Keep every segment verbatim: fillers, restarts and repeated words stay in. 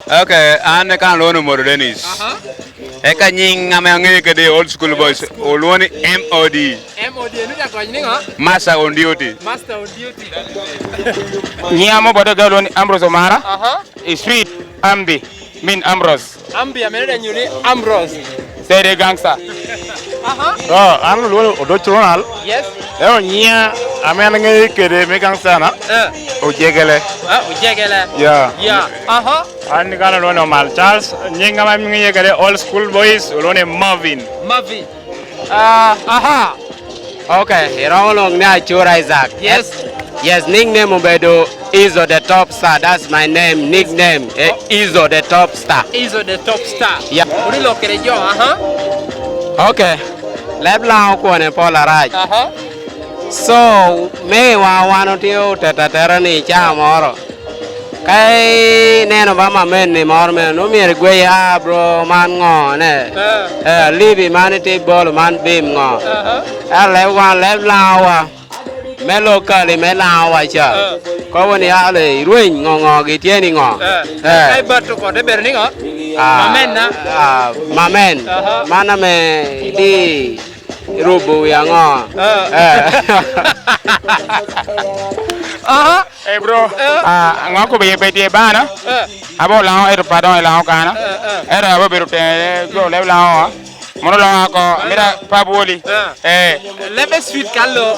Okay, an kan lwongo ni Omodo Dennis. Aha. Eka nying ame aŋeyo kede i Old School Boys, olwongo ni M O D. M O D, enu ja kony ni ŋo? Master on duty. Master on duty. Nyiŋa mo bodo ga olwongo ni Ambrose Omara. Aha. I street, Ambi, mean Ambrose. Ambi, amene da nyuni Ambrose. Sede gangster. Aha. Oh, an olwongo Odoc Ronald. Yes. Eo nyiŋa ame an aŋeyo kede me gangster na. Eh. Ojegele. Ah, Ojegele. Yeah. Yeah. Aha. An kan olwongo ni Omal Charles. Nying ame amiŋo kede Old School Boys, olwongo ni Marvin. Marvin. Ah, aha. Okay, iromo lwongo ni Acur Isaac. Yes. Yes, nickname obedo Izo the Top Star. That's my name, nickname. Eh, Izo the Top Star. Izo the Top Star. Yeah. Wun ilok kede jo, aha. Okay. Leb Laŋo kwone pol arac. Aha. So, me wa wan otye otete atera ni caa moro. Ka ineno ba mamen ni moro mene, nwoŋo myero igweye, "Ah, bro, man ŋo, ne? Eh. Eh, libi man itye bolo, man bim ŋo?" Aha. Ento leb wan, leb Laŋowa, me locally, me Laŋowa ca. Eh. Kobo ni, "Ale, irweny ŋo, ŋo, gitye ni ŋo?" Eh. Eh. Ka ibato kote bedo ni ŋo? Ah, mamen na? Ah, mamen. Aha. Man ame di rubo wi aŋo? Ah. Eh. Aha. Hey, bro. Eh. Ah, aŋo kobo ye pe tye bana? Eh. Abo Laŋo, eto pa doŋ i Laŋo kana. Eh, eh. Eto abo bedo tene jo leb Laŋo. Mono Laŋo ako, mira pa bwoli. Eh. Eh. Lebe street ka lo.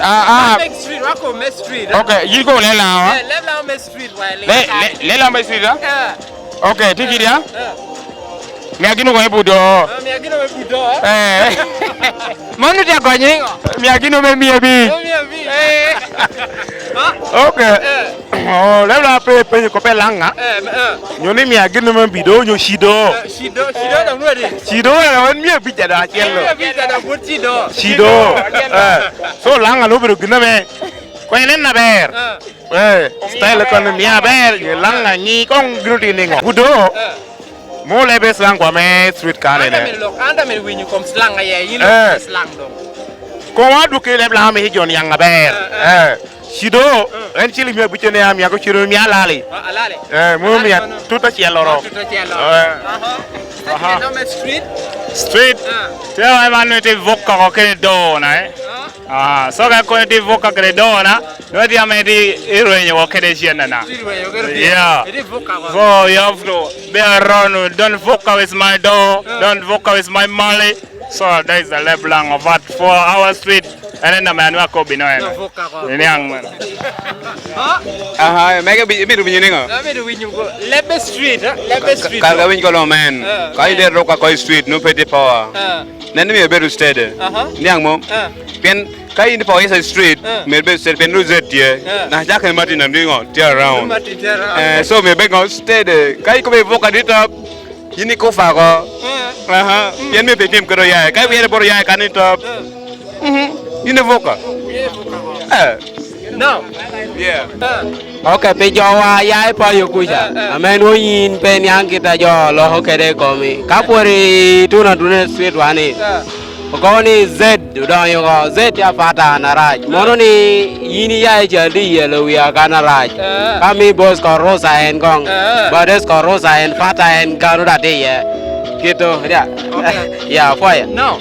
Ah, ah. Lebe street, wako me street, eh. Okay, yin kobo leb Laŋo. Eh, leb Laŋo me street, wa, le, le, le Laŋo me street, ah? Eh. Okay, tye kidi, ah? Eh. Mia gin okoŋe buto. Ah, mia gin okoŋe buto, eh? Eh. Mano tye agonyo niŋo? Mia gin ome mia bi. Oh, mia bi. Eh. Ah. Okay. Eh. Oh, leb Laŋo pe penyo kop i Laŋa. Eh, eh. Nyo ni mia gin ome bido nyo cido. Eh, cido, cido dok nwoŋo adi? Cido, eh, en mia abic dada acel lo. Mia abic dada bot cido. Cido. Cido. Eh. So Laŋa nwoŋo obedo gin ame konye nen aber. Eh. Eh, style kon mia aber, ye Laŋa nyi koŋ gin otye niŋo? Budo. Eh. Mo lebe slang kwa me street kane ne. An amito lok, an amito winyo kom slang aye, yin. Eh. Slang dong. Koma dwoki leb Laŋa mi John Yang aber. Eh, eh. Eh. Cido, eh, en cili mia abic ne amia ko cido mia alali. Ah, alali. Eh, mo mia tut acel oro. Ah, tut acel oro. Eh. Aha. Aha. Street? Street. Ah. Te wa man te vok ko kene do na, eh. Ah. Ah, so ka kono ti vok ka kede do na. No, the ame the heroine wo kede chien na. Yeah. So you have to be around. Don't fuck with my door. Don't fuck with my money. So that is the leb Laŋo. But for our street, and then the man who could be no. Niang man. Aha, mega bi, bi rubi nyingo. Lebe street, eh? Lebe street. Karga winy kolo man. Ka ide roka koi street, no petty power. Neno mi bedo steady. Niang mo. Pien ka in pa West Street, eh, myero bed steady, pien Rosette tye. Eh. Na cake Martin Andingo tye around. Martin tye around. Eh, so myero bed ngo steady. Ka ikobo i buka di top, yin ikufa ko. Eh. Aha. Mm. Pien myero pe tim kede oyaye. Ka iwire bot oyaye kan i top. Eh. Mhm. Yin ibuka. Yin ibuka ko. Eh. No. Yeah. Eh. Ok, pi jowa ya i payo kuca, eh, eh, ame nwoŋo yin pe niaŋ kit a jo loko kede i komi. Ka pwod ituno atuna i street wa ni, eh, okobo ni Z odonyo oko, Z tye apata an arac. Eh. Mono ni yin iya i cal di yelo wia kan arac. Eh. Ka mi boss ko rusa en koŋ. Eh. Bades ko rusa en, pata en, kano da tye iye. Kito, ya. Ok. Ya, fire. No.